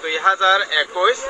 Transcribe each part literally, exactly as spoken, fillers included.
Dui hazar ekush,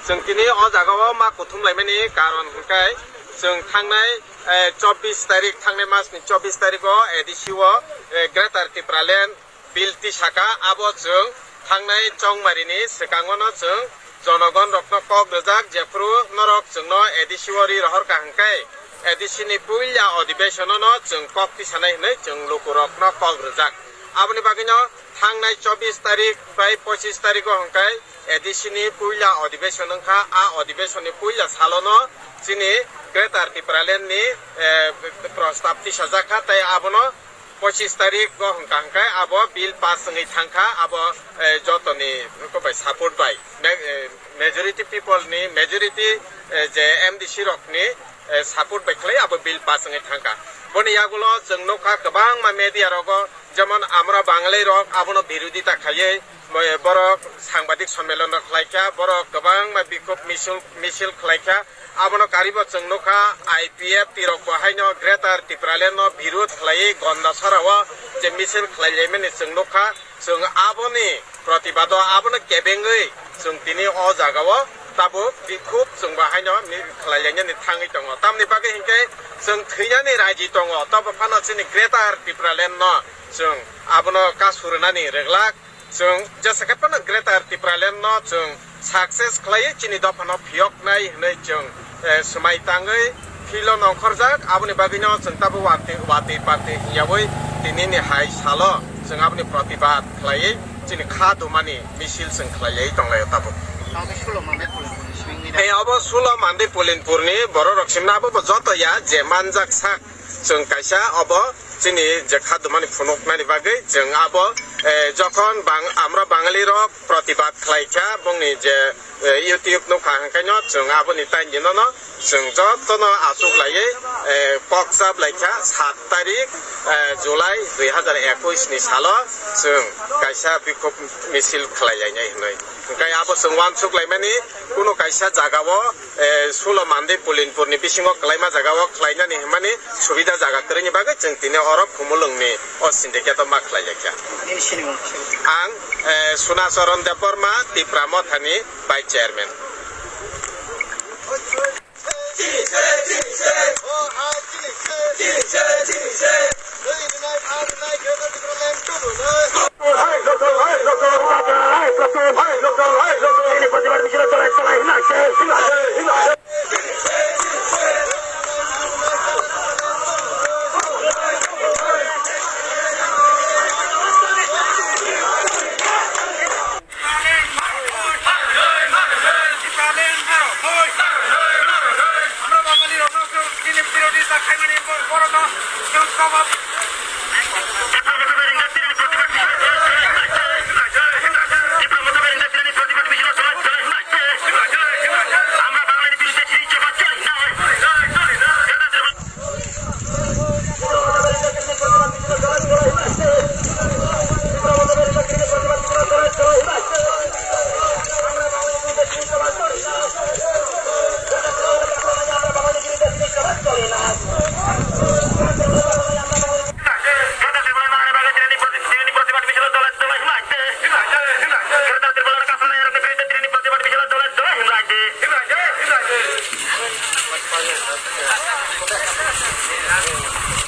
chwng tini o jagao ma kuthum laimani karon hwnkhe chwng thangnai, eh, chobbish tarik, thangnai masni chobbish tariko A D C o, eh, Greater Tipraland bill tisaka, abo chwng thangnai chongmarini swkangono chwng jonogon rokno kok rwjak, jephru norok chwngno A D C o ri rohorka hwnkhe A D C ni puila odibeshonono chwng kok tisanai hwnwi chwng lukurokno kok rwjak. Aboni bagwino thangnai chobbish tarik bai pochish tariko hwnkhe A D C ni puila odibeshon wngkha. A odibeshon ni puila salono chini Greater Tipraland ni, eh, prostab tisajak kha, tei abono pochish tarik o hwnkha hwnkhe abo bill pass wngwi thangkha, abo, eh, jotoni bai support bai, ma-, eh, majority people ni, majority, eh, je M D C rok ni, eh, support bai khlai abo bill pass wngwi thangkha. Boni yagulo chwng nukha kwbangma media rogo, jemon Amra Bangali rok abono birodita khaiwi, eh, borok sangbadik sommelon rok khlaikha, borok kwbangma bikhub misil, misil khlaikha. Abono karibo chwng nukha, I P F T rok bo haino Greater Tipraland no birod khlaiwi Gondasara o je misil khlailaimani chwng nukha. Chwng aboni protibado abono kebengwi chwng tini o jagao tabuk bikhub chwng bo haino mi-, khlailainani thangwi tongo. Tamni bagwi hinkhe chwng thwinani raji tongo, tobo phano chini Greater Tipraland no chwng abono kasu rwnani rwglak. Chwng jesa khe phano Greater Tipraland no chwng success khlaiwi chini dophano phiyoknai hwnwi chwng, eh, swmai tangwi field o nongkhorjak. Aboni bagwino chwng tabuk watwi, watwi party hwnyawi tinini hai salo chwng aboni protibad khlaiwi chini kha dumani misil chwng khlaiwi tonglaio tabuk. Tamo khe sulo Mandai Pulinpur ni swingwi da. Eh, obo sulo Mandai Pulinpur ni borok rok simna abo bo joto ya je manjak sak. Chwng kaisa obo chini je kha dumani phunuknani bagwi chwng abo, eh, jokhon bang-, Amra Bangali rok protibad khlaikha, bongni je, eh, YouTube nukha hwnkhaino chwng aboni taindinono chwng jotono achuk laiwi, eh, kok chap laikha, sat tarik, eh, July dui hazar ekush ni salo chwng kaisa bikhub misil khlai lainai hwnwi. Hwnkhe abo chwng uansuk laimani kunu kaisa jagao eh, sulo Mandai Pulinpur ni bisingo kwlaima jaga o khlainani hwnmani subida jaga kwrwini bagwi chwng tini oro Khumulwng ni o syndicate o ma khlai laikha. Nini sinimung? Ang, eh, Sunacharan Debbarma, Tipra Motha ni Vice Chairman.